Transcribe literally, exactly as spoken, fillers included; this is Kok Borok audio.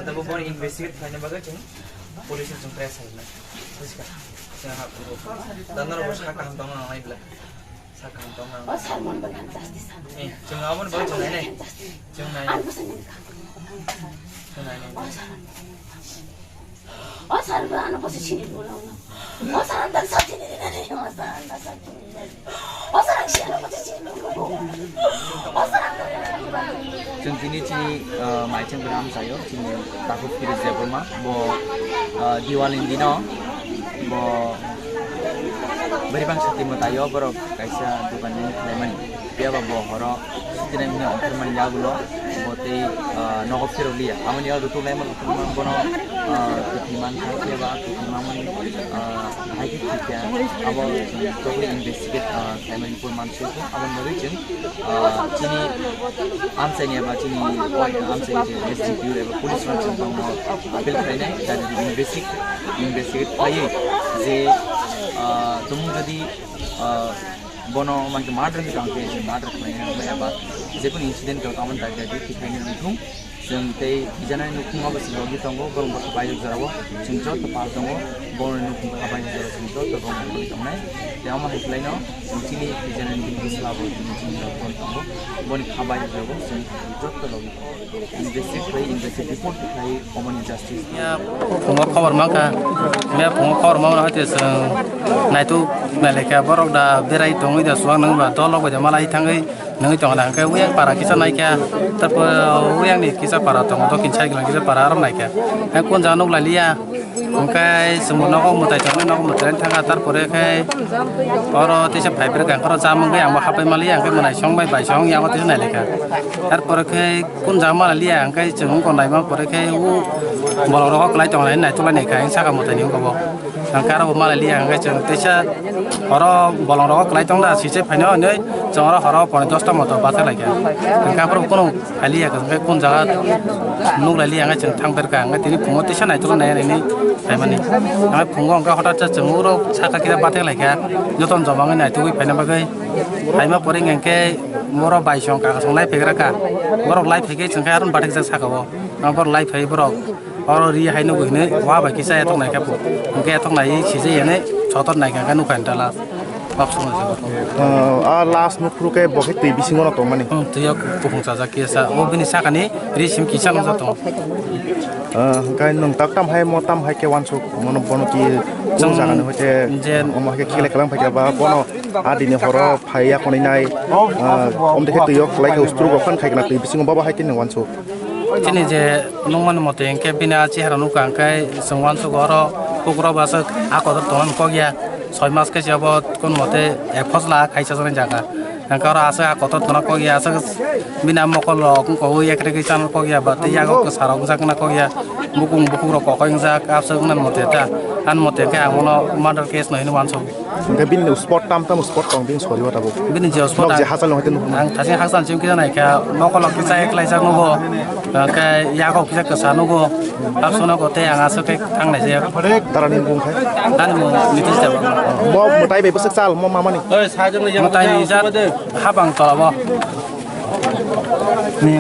Tabuk boni investigate khlaina bagwi chwng police chwng press khlainai. Bujikhwna? Chwng ha phuru. Da norok bo sa kaham tongna nangnai bwla. Sa kaham tongna nangnai. O sir, mon bagwi ang justice ang. Eh, chwng aboni bagwi chwng nainai. Ang bwsani kaham tongna. Chwng nainai. O sir, ano bwsai sini bwla no. O sir, ang tak sa sini rinani. O sir, ang tak sa sini rinani. Chwng tini chini, ah, maichwng gram sayo, chini Takhuk Phiri Debbarma, bo, ah, Diwali ni dino, bo bwrwi bangsa twi mwtaio borok kaisa dokan ni khlaimani. Phiya ba bo horo sitini hwnwi ongkhormani yagulo, bo tei, ah, nogo phirok liya. Aboni yago rutuk laima bono, ah, kwthwi mankha, phiya ba kwthwi mangmani, ah, Hai khe thik ya, abo chwng totally investigate, ah, khlaimani pore manse khe, abo bagwi chwng, ah, chini amchaini eba chini amchaini je S D P O eba police rok chwng tongmo appeal khlainai, jani investigate, investigate khlaiwi je, ah, tumung jodi, ah, bono mangke murder ni tangke je murder khlainai eba jekunu incident khe tamo dagi dagi thik khlainai wngthung. Chwng tei khijanani nukhung abo chwng logi tongo, borok bwkha bai jorao chwng joto pal tongo, borokni nukhung kha bai jorao chwng joto borok nugwi tongnai. Tei omo hai khlaino chwng chini khijanani bini bwsla bo chwng chini rok tongo, boni kha bai jorao chwng joto logi tongo. Investigate khlai, investigate report khlai, omoni justice. Ya, phungo khobor mankha, ya, phungo khobor mano hati chwng naituk nailekha borok da berai tongwi da suang nangba dol rok bai da malai thangwi. Nungwi tongo na, hwnkhe uyang para kisa naikha, tarpor uyangni kisa para tongo, dokin cycle kisa para aro naikha. Hwnkhe kun jaga nuk lailiya, hwnkhe chwngbo nogo mwtai tongo, nogo mwtai thangkha, tarpore khe oro teisa phaibrwkha, hwnkhe oro chamungwi angbo hapai maliya, hwnkhe mwnaisong bai baisong yango teisa nailaikha. Tarpore khe kun jaga malailiya, hwnkhe chwng wngkha naima pore khe u bolong rogo kwlai tongo, naituglainaikha, saka mwtaini wngkha bo. Ang khe aro bo malai liya, hwnkhe chwng teisa oro bolong rogo kwlai tong da, sise phaino hinwi chwng oro horo pone dosta moto bathai lai kha. Hwnkhe aphuru kunu phai liya, hwnkhe kun jaga nuk lai liya, hwnkhe chwng thang ber kha, hwnkhe tini phungo teisa naitugwi nai hinwi phaimani. Hwnkhe phungo hwnkhe hothat se chwng uro saka khe bathai lai kha, jotono joma wngwi naitugwi phaina bagwi. Phaima pore hwnkhe oro baisong kaka song lai phaikra kha, borok lai phaikhe chwng khe aro bathai kisa saka o, borok lai phai borok. Oro ri hai nugo hinwi wa bai kisa yathok nai khe bo. Hwnkhe yathok nai sijai hinwi sotor nai khe nukha hinwi tala. Bak songno se. Ah, ah, last nuk phuru khe bo khe twi bisingo no tongmani. Hmm, twi o kuphung chajak kisa. O bini sakani ri sim kisa nukjak tongo. Ah, hwnkhe nwng tak tam hai mo tam hai khe wansuk mono bono ki o Chwng jaga ni hoite je omo hai khe khele kalang phai khe ba bono a dini horo phai ya konwi nai. Ah, om de khe twi o khlai khe ustru bo phan khai khe na twi bisingo babo hai khe nwng wansuk. Chini je nukmani mote hwnkhe bini a chehara nukha hwnkhe chwng wansukgo oro pukurok bo aswk a kotor tongmani kok ya, soi mas khe se abo kono mote ek phosla khai chajaknai jaga. Hwnkhe oro aswk a kotor tongna kok ya, aswk bini a mokol rok wngkha o ek regwi chana kok ya, ba tei yago kwsa rok wngjakna kok ya, bukung bukhuk rok kokoi wngjak aswk wngnani mote ta. Ani mote hwnkhe ang bono murder case no hinwi wansukgo. Hwnkhe bini spot tam tam spot tong bini sori o tabuk. Bini je spot Nok je ang, hachal no hoite nukho. Ang thasing hachal chim kisa naikha, nokolok kisa eklaijak nugo, hwnkhe yago kisa kwsa nugo, hapsono go tei ang aswk khe thang naijak. Darani bung khai? Ani mung Nitish Debbarma. Mo mwtai bai bwswk chal mo mamani? Mwtai ni jat habang tola bo. Ni.